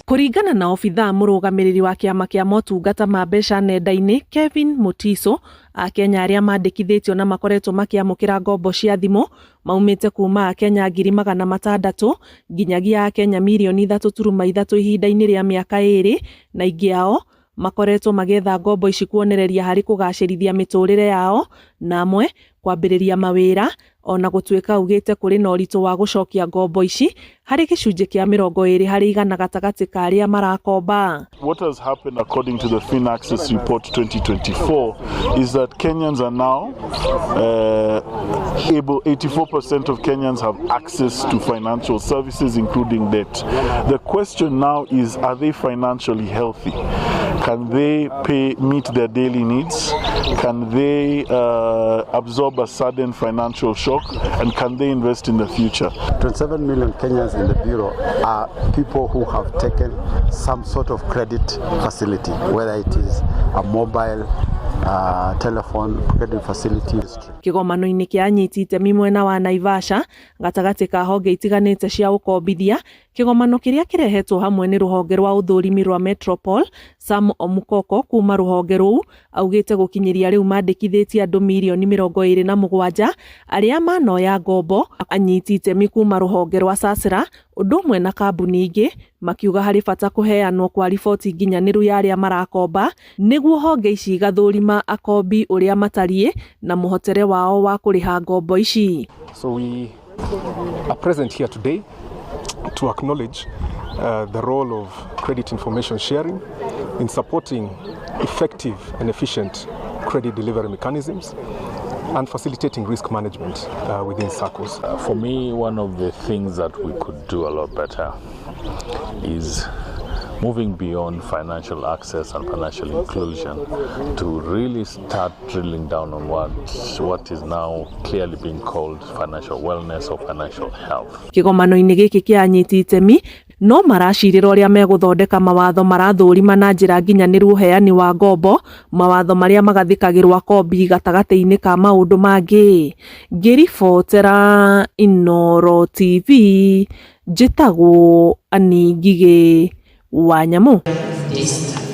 Kũringana na obithaa mũrũgamĩrĩri wa kĩama kĩa motungata ma mbeca nenda-inĩ Kevin Mutiso, Akenya arĩa mandĩkithĩtio na makoretwo makĩamũkĩra ngombo cia thimũ maumĩte kuma Akenya 600,000 nginyagia Akenya mirioni 3.3 ihinda-inĩ rĩa mĩaka 2 na aingĩ ao makoretwo magĩetha ngombo ici kuonereria harĩ kũgacĩrithia mĩtũrĩre yao na amwe kwambĩrĩria mawĩra ona gũtuĩka augĩte kũrĩ na ũritũ wa gũcokia ngombo ici harĩ gĩcunjĩ kĩa 20% gatagatĩ ka arĩa marakomba. What has happened according to the FinAccess report 2024 is that Kenyans are now able, 84% of Kenyans have access to financial services, including debt. The question now is, are they financially healthy? Can they meet their daily needs? Can they absorb a sudden financial shock? And can they invest in the future? 27 million Kenyans in the Bureau are people who have taken some sort of credit facility, whether it is a mobile telephone credit facility. Kĩgomano-inĩ kĩa anyiti itemi mwena wa Naivasha gatagatĩ ka honge itiganĩte cia ũkombithia, kĩgomano kĩrĩa kĩrehetwo hamwe nĩ rũhonge rwa ũthũrimi rwa Metropol, Sam Omukoko kuma rũhonge rũu augĩte gũkinyĩria rĩu mandĩkithĩtie andũ mirioni 27 arĩa manoya ngombo. Anyiti itemi kuma rũhonge rwa Sasra ũndũ ũmwe na kambuni ingĩ makiuga harĩ bata kũheanwo kwa riboti nginyanĩru ya arĩa marakomba nĩguo honge ici igathũrima akombi ũrĩa matariĩ na mũhotere wao wa kũrĩha ngombo ici. So we are present here today to acknowledge the role of credit information sharing in supporting effective and efficient credit delivery mechanisms and facilitating risk management within SACCOs. For me, one of the things that we could do a lot better is moving beyond financial access and financial inclusion to really start drilling down on what is now clearly being called financial wellness or financial health. Kĩgomano-inĩ gĩkĩ kĩa anyiti itemi no maracirĩra ũrĩa megũthondeka mawatho marathũrima na njĩra nginyanĩru ũheani wa ngombo, mawatho marĩa magathĩkagĩrwo akombi gatagatĩ-inĩ ka maũndũ mangĩ. Ngĩribotera Inooro TV, njĩtagwo Annie Ngigĩ wa Nyamũ. Digital.